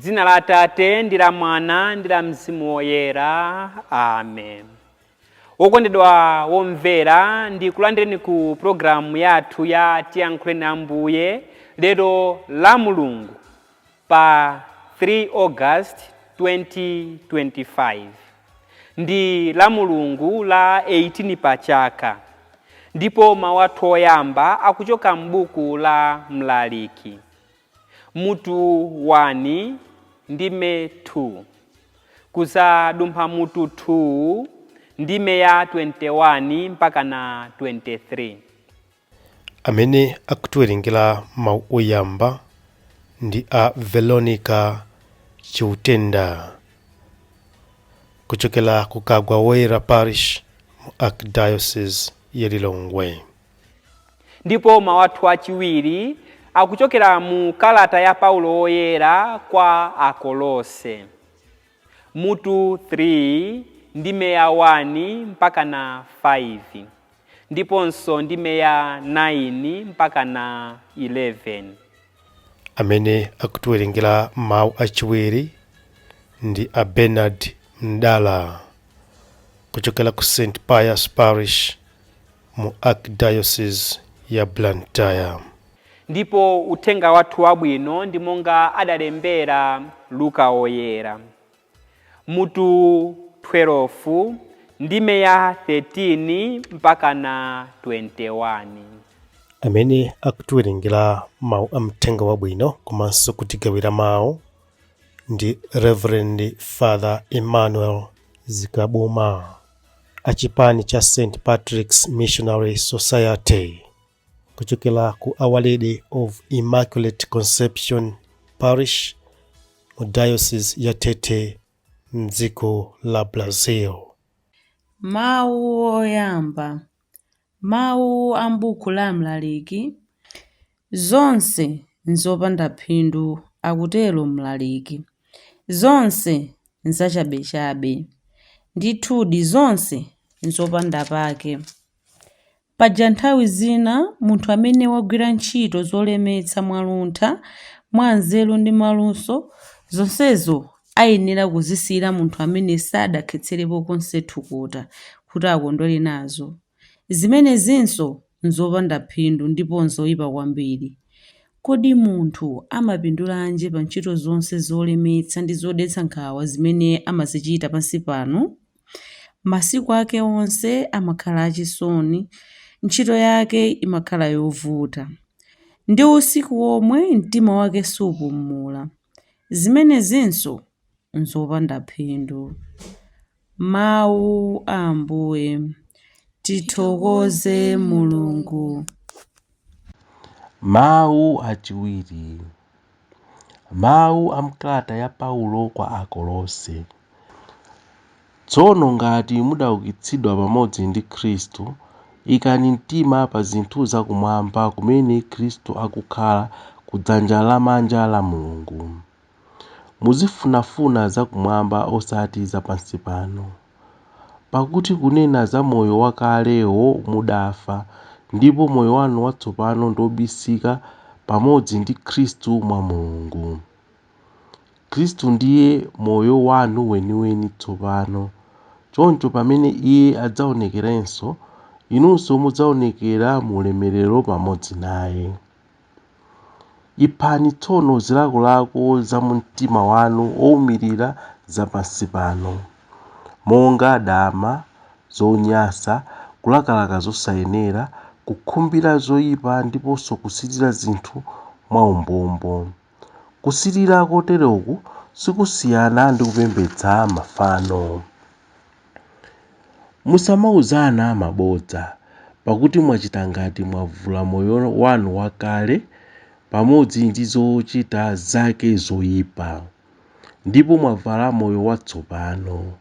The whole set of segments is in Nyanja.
Dzina la Atate ndi la Mwana ndi la Mzimu Woyera. Amen. Wokondedwa womvera, ndikulandireni ku pulogalamu yathu ya Tiyankhuleni Ambuye lero la Mulungu pa 3 August 2025. Ndi la Mulungu la 18 pa chaka, ndipo mawu athu oyamba akuchoka m'buku la Mlaliki, mutu 1 ndime 2 kuzadumpha mutu 2 ndime ya 21 mpaka na 23. Amene akutiwerengera mawu oyamba ndi a Veronica Chiutenda kuchokera ku Kagwa Woyera Parish mu Archdiocese ya Lilongwe. Ndipo mawu athu achiwiri akuchokera mu kalata ya Paulo Woyera kwa Akolose, mutu 3 ndime ya 1 mpaka na 5, ndiponso ndime ya 9 mpaka na 11. Amene akutiwerengera mawu achiwiri ndi a Bernard Mdala kuchokera ku St Pius Parish mu Archdiocese ya Blantyre. Ndipo uthenga wathu wabwino ndi monga adalembera Luka Woyera, mutu 12 ndime ya 13 mpaka na 21. Amene akutiwerengera mawu a mthenga wabwino komanso kutigawira mawu ndi Reverend Father Emmanuel Zikabuma achipani cha St Patrick's Missionary Society kuchokera ku Our Lady of Immaculate Conception Parish mu Diocese ya Tete mdziko la Brazil. Mawu oyamba. Mawu a m'buku la Mlaliki. Zonse nzopanda phindu, akutero Mlaliki. Zonse nzachabechabe. Ndithudi zonse nzopanda pake. Paja nthawi zina munthu amene wagwira ntchito zolemetsa mwaluntha, mwanzeru ndi mwaluso, zonsezo ayenera kuzisiyira munthu amene sadakhetserepo konse thukuta kuti akondwere nazo. Zimenezinso nzopanda phindu ndipo nzoyipa kwambiri. Kodi munthu amapindulanji pa ntchito zonse zolemetsa ndi zodetsa nkhawa zimene amazichita pansi pano? Masiku ake onse amakhala achisoni, ntchito yake imakhala yovuta. Ndi usiku womwe mtima wake supumula. Zimenezinso nzopanda phindu. Mawu a Ambuye. Tithokoze Mulungu. Mawu achiwiri. Mawu a mkalata ya Paulo kwa Akolose. Tsono ngati mudaukitsidwa pamodzi ndi Khristu, ikani mtima pa zinthu zakumwamba kumene Khristu akukhala kudzanja lamanja la Mulungu. Muzifunafuna zakumwamba osati zapansi pano. Pakuti kunena za moyo wakalewo mudafa, ndipo moyo wanu watsopano ndi wobisika pamodzi ndi Khristu mwa Mulungu. Khristu ndiye moyo wanu weniweni tsopano. Choncho pamene Iye adzaonekerenso, inunso mudzaonekera mu ulemerero pamodzi naye. Iphani tsono zilakolako za mumtima wanu owumirira zapansi pano, monga dama, zonyansa, kulakalaka zosayenera, kukhumbira zoyipa ndiponso kusirira zinthu mwaumbombo. Kusirira koteroku sikusiyana ndi kupembedza mafano. Musamauzana mabodza, pakuti mwachita ngati mwavula moyo wanu wakale pamodzi ndi zochita zake zoyipa, ndipo mwavala moyo watsopano.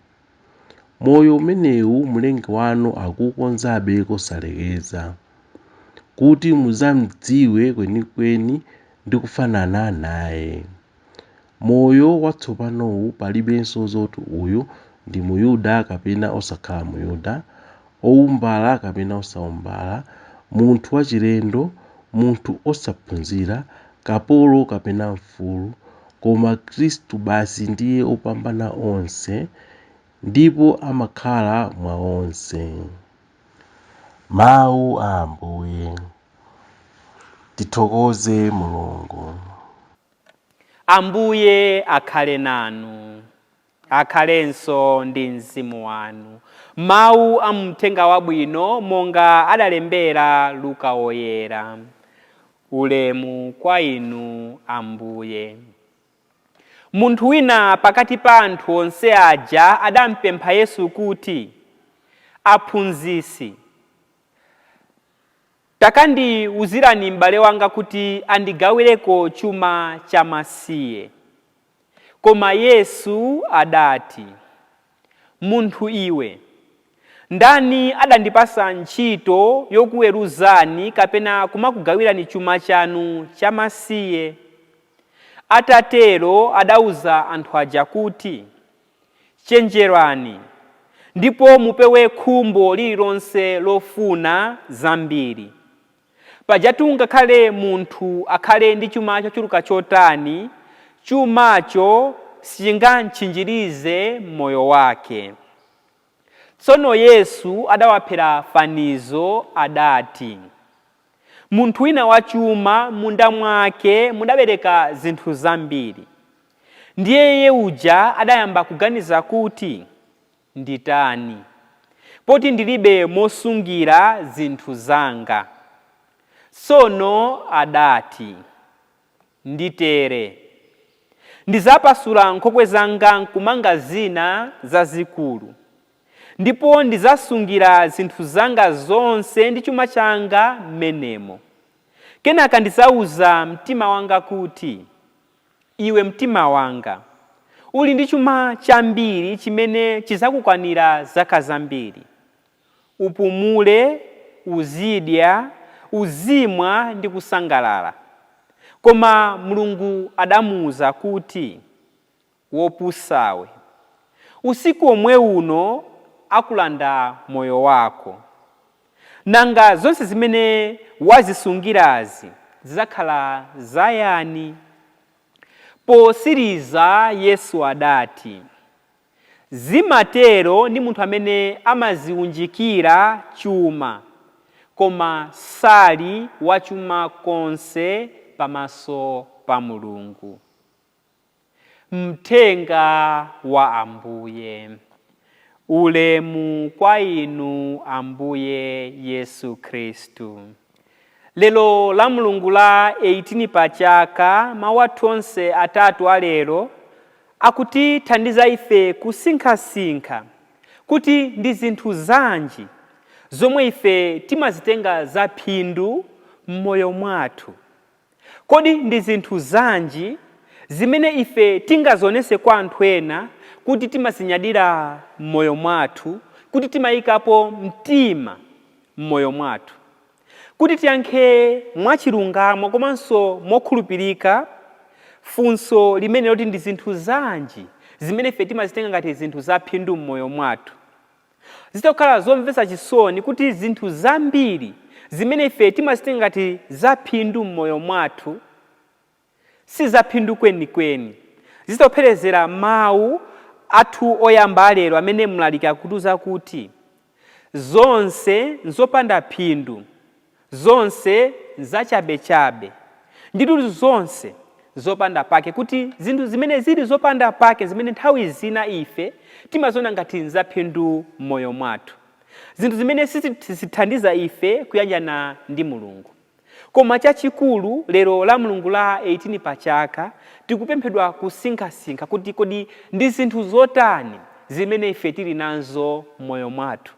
Moyo umenewu Mlengi wanu akuwukonzabe kosalekeza, kuti mudzamudziwe kwenikweni ndi kufanana naye. Moyo watsopanowu palibenso zoti uyu ndi Muyuda kapena osakhala Muyuda, owumbala kapena osawumbala, munthu wachilendo, munthu osaphunzira, kapolo kapena mfulu. Koma Khristu basi ndiye opambana onse, ndipo amakhala mwa onse. Mawu a Ambuye. Tithokoze Mulungu. Ambuye akhale nanu, akhalenso ndi mzimu wanu. Mawu a mthenga wabwino monga adalembera Luka woyera. Ulemu kwa inu Ambuye. Munthu wina pakati pa anthu onse aja adampempha Yesu kuti, aphunzitsi, takandiwuzirani m'bale wanga kuti andigawireko chuma chamasiye. Koma Yesu adati, munthu iwe, ndani adandipasa ntchito yokuweruzani kapena kumakugawirani chuma chanu chamasiye? Atatero adauza anthu aja kuti, chenjerani ndipo mupewe khumbo lililonse lofuna zambiri. Pajatu ngakhale munthu akhale ndi chuma chochuluka chotani, chumacho sichingamtchinjirize moyo wake. Tsono Yesu adawaphera fanizo adati, munthu wina wachuma munda mwake mudabereka zinthu zambiri. Ndiye iye uja adayamba kuganiza kuti, nditani, poti ndilibe mosungira zinthu zanga. Tsono adati, nditere, ndizapasula nkhokwe zanga nkumanga zina zazikulu, ndipo ndizasungira zinthu zanga zonse ndi chuma changa m'menemo. Kenaka ndizauza mtima wanga kuti, iwe mtima wanga, uli ndi chuma chambiri chimene chizakukwanira zaka zambiri. Upumule, uzidya, uzimwa ndi kusangalala. Koma Mulungu adamuwuza kuti, wopusawe, usiku omwe uno akulanda moyo wako. Nanga zonse zimene wazisungirazi zidzakhala zayani? Posiriza Yesu adati, zimatero ndi munthu amene amaziunjikira chuma, koma sali wachuma konse pamaso pa Mulungu. Mthenga wa Ambuye. Ulemu kwa inu Ambuye Yesu Khristu. Lero la Mulungu la 18 pa chaka, mawu athu onse atatu alero akutithandiza ife kusinkhasinkha kuti ndi zinthu zanji zomwe ife timazitenga za phindu m'moyo mwathu. Kodi ndi zinthu zanji zimene ife tingazionese kwa anthu ena kuti timazinyadira m'moyo mwathu, kuti timayikapo mtima m'moyo mwathu? Kuti tiyankhe mwachilungamo komanso mokhulupirika funso limene loti ndi zinthu zanji zimene ife timazitenga ngati zinthu za phindu m'moyo mwathu, zitakhala zomvetsa chisoni kuti zinthu zambiri zimene ife timazitenga ngati za phindu m'moyo mwathu si za phindu kwenikweni. Zitopherezera mawu athu oyamba alero amene mlaliki akutiuza kuti zonse nzopanda phindu, zonse nzachabechabe, ndithu zonse zopanda pake, kuti zinthu zimene zili zopanda pake zimene nthawi zina ife timaziona ngati nzaphindu m'moyo mwathu, zinthu zimene sizithandiza ife kuyanjana ndi Mulungu. Koma chachikulu lero la Mulungu la 18 pa chaka tikupemphedwa kusinkhasinkha kuti kodi ndi zinthu zotani zimene ife tili nazo m'moyo mwathu.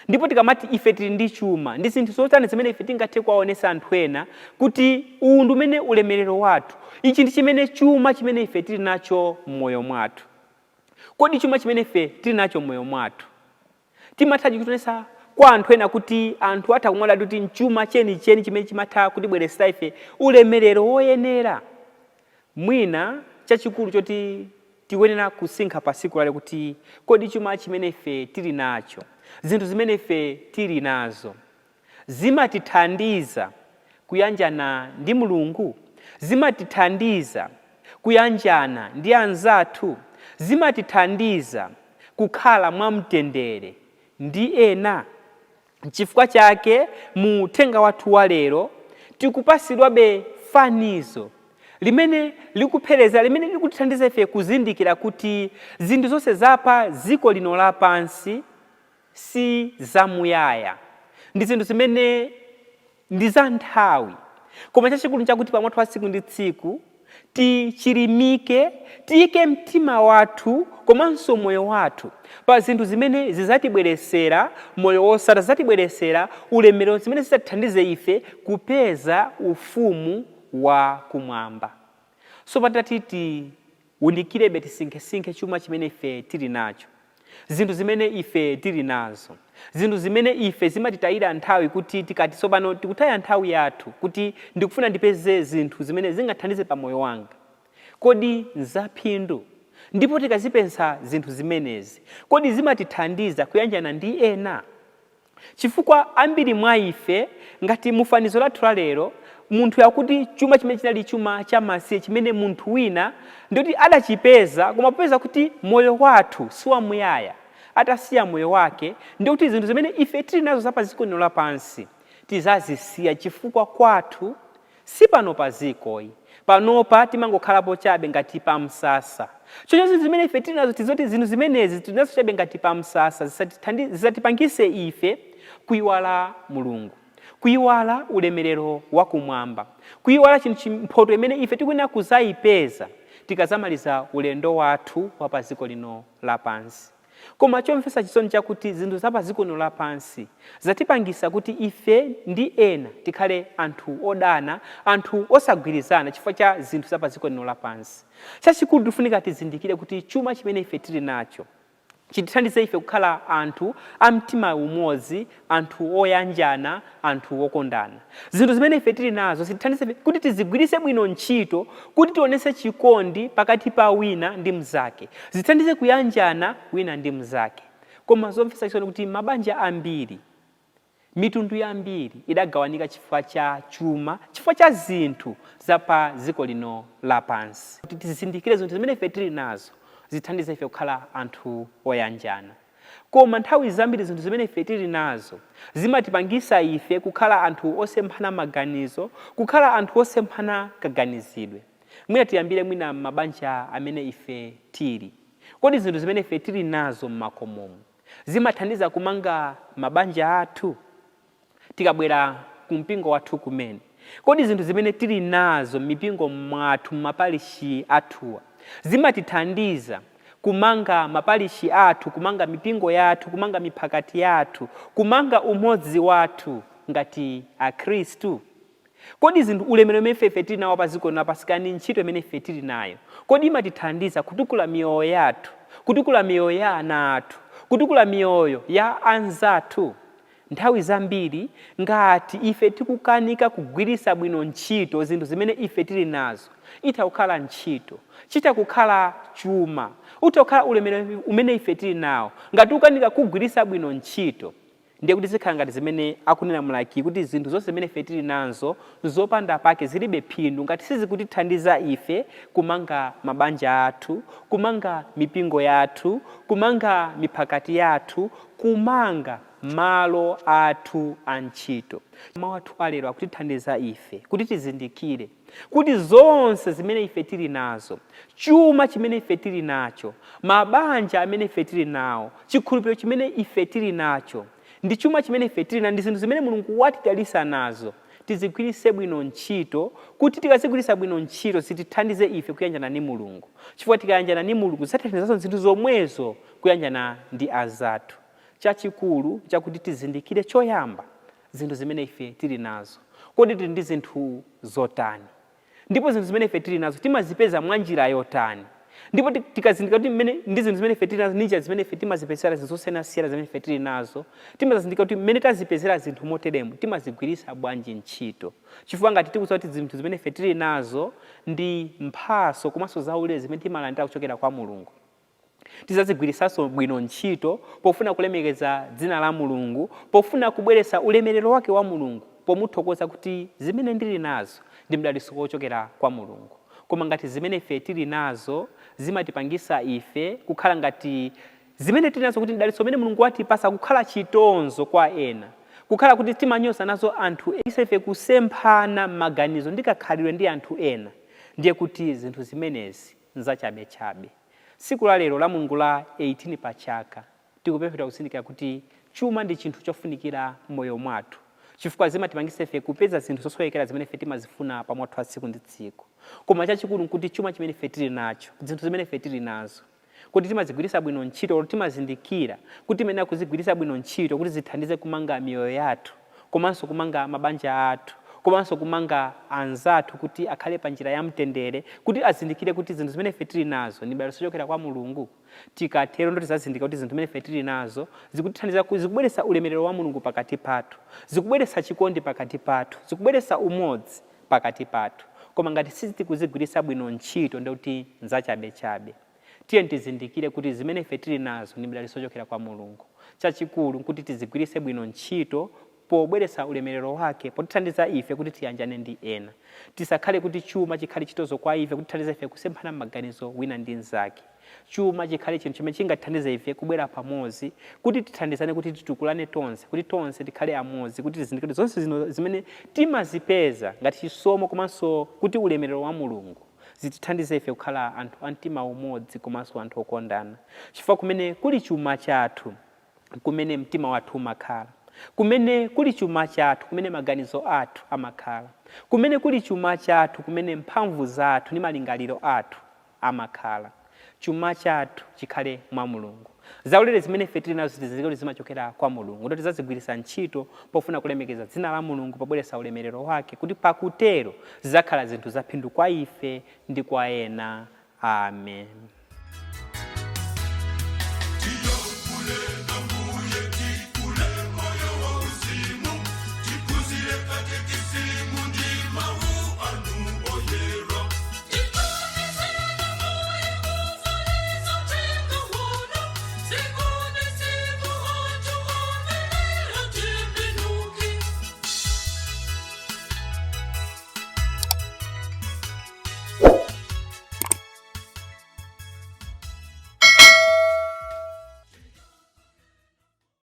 Ndipo tikamati ife tili ndi chuma, ndi zinthu zotani zimene ife tingathe kuwaonesa anthu ena kuti uwu ndi umene ulemerero wathu, ichi ndi chimene chuma chimene ife tili nacho m'moyo mwathu. Kodi chuma chimene ife tili nacho m'moyo mwathu timatha kuchionesa kwa anthu ena kuti anthu atha kumwada kuti mchuma chenicheni chimene chimatha kutibweresera ife ulemerero woyenera? Mwina chachikulu choti tikuyenera kusinkha pa tsiku lale kuti kodi chuma chimene ife tili nacho, zinthu zimene ife tili nazo zimatithandiza kuyanjana ndi Mulungu, zimatithandiza Kuyanjana ndi anzathu? Zimatithandiza kukhala mwamtendere ndi ena? Nchifukwa chake mu uthenga wathu wa lero tikupasidwabe fanizo limene likuphereza, limene likutithandiza ife kuzindikira kuti zinthu zonse zapa dziko lino lapansi si zamuyaya, ndi zinthu zimene ndi za nthawi. Koma chachikulu nchakuti pamwathu wa tsiku ndi tsiku tichilimike, tiyike mtima wathu komanso moyo wathu pa zinthu zimene zidzatibweresera moyo wosatha, zidzatibweresera ulemerero, zimene zidzatithandize ife kupeza ufumu wa kumwamba. So patati tiwunikirebe, tisinkhesinkhe chuma chimene ife tili nacho, zinthu zimene ife tili nazo, zinthu zimene ife zimatitayira nthawi, kuti tikati tsopano tikutaya nthawi yathu kuti ndikufuna ndipeze zinthu zimene zingathandize pa moyo wanga, kodi nzaphindu? Ndipo tikazipeza zinthu zimenezi, kodi zimatithandiza kuyanjana ndi ena? Chifukwa ambiri mwa ife, ngati mufanizo lathu la lero, munthu yakuti chuma chimene chinali chuma chamasiye chimene munthu wina ndikuti adachipeza, koma popeza kuti moyo wathu siwamuyaya, atasiya moyo wake, ndikuti zinthu zimene ife tili nazo za pa dziko lino lapansi tizazisiya, chifukwa kwathu si pano pa dzikoyi. Panopa timangokhalapo chabe ngati pa msasa. Choncho zinthu zimene ife tili nazo, tizoti zinthu zimenezi tili nazo chabe ngati pa msasa, zisatipangise ife kuyiwala Mulungu, kuyiwala ulemerero wakumwamba, kuyiwala chinthu, mphoto imene ife tikuyenera kuzayipeza tikazamaliza ulendo wathu wa pa dziko lino lapansi. Koma chomvetsa chisoni chakuti zinthu za pa dziko lino lapansi zatipangisa kuti ife ndi ena tikhale anthu odana, anthu osagwirizana, chifukwa cha zinthu za pa dziko lino lapansi. Chachikulu tifunika tizindikire kuti chuma chimene ife tili nacho chitithandize ife kukhala anthu a mtima umodzi, anthu oyanjana, anthu okondana. Zinthu zimene ife tili nazo zitithandize ife kuti tizigwiritse bwino ntchito, kuti tionetse chikondi pakati pa wina ndi mnzake, zithandize kuyanjana wina ndi mnzake. Koma zomvetsa chisoni kuti mabanja ambiri, mitundu yambiri idagawanika chifukwa cha chuma, chifukwa cha zinthu za pa dziko lino lapansi. Kuti tizindikire zinthu zimene ife tili nazo zithandize ife kukhala anthu oyanjana. Koma nthawi zambiri zinthu zimene ife tili nazo zimatipangisa ife kukhala anthu osemphana maganizo, kukhala anthu osemphana kaganizidwe. Mwina tiyambire mwina m'mabanja amene ife tili. Kodi zinthu zimene ife tili nazo m'makomomo zimathandiza kumanga mabanja athu? Tikabwera ku mpingo wathu kumene, kodi zinthu zimene tili nazo m'mipingo mwathu, m'maparishi athuwa, zimatithandiza kumanga maparishi athu, kumanga mipingo yathu, kumanga miphakati yathu, kumanga umodzi wathu ngati Akhristu? Kodi zinthu, ulemerero umene ife tili nawo pa dziko lino lapansi, kani ntchito imene ife tili nayo, kodi imatithandiza kutukula miyoyo yathu, kutukula miyoyo ya ana athu, kutukula miyoyo ya anzathu? Nthawi zambiri ngati ife tikukanika kugwiritsa bwino ntchito zinthu zimene ife tili nazo, itha kukhala ntchito, chitha kukhala chuma, utha kukhala ulemerero umene ife tili nawo, ngati tikukanika kugwiritsa bwino ntchito, ndiye kuti zikhala ngati zimene akunena Mlaliki kuti zinthu zonse zimene ife tili nazo nzopanda pake, zilibe phindu ngati sizikutithandiza ife kumanga mabanja athu, kumanga mipingo yathu, kumanga miphakati yathu, kumanga malo athu a ntchito. Mawu athu alero akutithandiza ife kuti tizindikire kuti zonse zimene ife tili nazo, chuma chimene ife tili nacho, mabanja amene ife tili nawo, chikhulupiriro chimene ife tili nacho, ndi chuma chimene ife tili nacho, ndi zinthu zimene Mulungu watidalitsa nazo, tizigwiritse bwino ntchito, kuti tikazigwiritsa bwino ntchito zitithandize ife kuyanjana ndi Mulungu. Chifukwa tikayanjana ndi Mulungu, zidzatithandizanso zinthu zomwezo kuyanjana ndi anzathu. Chachikulu chakuti tizindikire choyamba zinthu zimene ife tili nazo. Kodi tili ndi zinthu zotani? Ndipo zinthu zimene ife tili nazo timazipeza mwa njira yotani? Ndipo tikazindikira kuti mmene ndi zinthu zimene ife tili nazo ndi njira zimene ife timazipezera zinthu zosiyanasiyana zimene ife tili nazo, timazindikira kuti mmene tazipezera zinthu moteremu timazigwiritsa bwanji ntchito. Chifukwa ngati tikudziwa kuti zinthu zimene ife tili nazo ndi mphatso komanso zaulere zimene timalandira kuchokera kwa Mulungu, tidzazigwiritsanso bwino ntchito pofuna kulemekeza dzina la Mulungu, pofuna kubweretsa ulemerero wake wa Mulungu, pomuthokoza kuti zimene ndili nazo ndi mdalitso wochokera kwa Mulungu. Koma ngati zimene ife tili nazo zimatipangisa ife kukhala ngati zimene tili nazo, kuti mdalitso umene Mulungu watipasa kukhala chitonzo kwa ena, kukhala kuti timanyoza nazo anthu, ife kusemphana maganizo ndi kakhalidwe ndi anthu ena, ndiye kuti zinthu zimenezi nzachabechabe. Tsiku la lero la Mulungu la 18 pa chaka, tikupemphera kuzindikira kuti chuma ndi chinthu chofunikira m'moyo mwathu, chifukwa zimatipangisa ife kupeza zinthu zosowekera zimene ife timazifuna pa moyo wa tsiku ndi tsiku. Koma chachikulu nkuti chuma chimene ife tili nacho, zinthu zimene ife tili nazo, kuti timazigwiritsa bwino ntchito, timazindikira kuti timayenera kuzigwiritsa bwino ntchito kuti zithandize kumanga miyoyo yathu, komanso kumanga mabanja athu, komanso kumanga anzathu kuti akhale pa njira ya mtendere, kuti azindikire kuti zinthu zimene ife tili nazo ndi madalitso ochokera kwa Mulungu. Tikatero ndo tizazindikira kuti zinthu zimene ife tili nazo zikutithandiza, zikubweretsa ulemerero wa Mulungu pakati pathu, zikubweretsa chikondi pakati pathu, zikubweretsa umodzi pakati pathu. Koma ngati sitikuzigwiritsa bwino ntchito, ndikuti nzachabechabe. Tiye tizindikire kuti zimene ife tili nazo ndi madalitso ochokera kwa Mulungu. Chachikulu nkuti tizigwiritse bwino ntchito pobweretsa ulemerero wake, potithandiza ife kuti tiyanjane ndi ena. Tisakhale kuti chuma chikhale chitonzo kwa ife, kutithandiza ife kusemphana maganizo wina ndi mnzake. Chuma chikhale chinthu chimene chingatithandize ife kubwera pamodzi, kuti tithandizane, kuti titukulane tonse, kuti tonse tikhale amodzi, kuti tizindikire zonse zino zimene timazipeza ngati chisomo komanso kuti ulemerero wa Mulungu, zitithandize ife kukhala anthu a mtima umodzi komanso anthu okondana. Chifukwa kumene kuli chuma chathu, kumene mtima wathu umakhala. Kumene kuli chuma chathu, kumene maganizo athu amakhala. Kumene kuli chuma chathu, kumene mphamvu zathu ndi malingaliro athu amakhala. Chuma chathu chikhale mwa Mulungu. Zaulere zimene ife tili nazo tizindikire kuti zimachokera kwa Mulungu, ndipo tidzazigwiritsa ntchito pofuna kulemekeza dzina la Mulungu, pobweretsa ulemerero wake, kuti pakutero zidzakhala zinthu zaphindu kwa ife ndi kwa ena. Amen.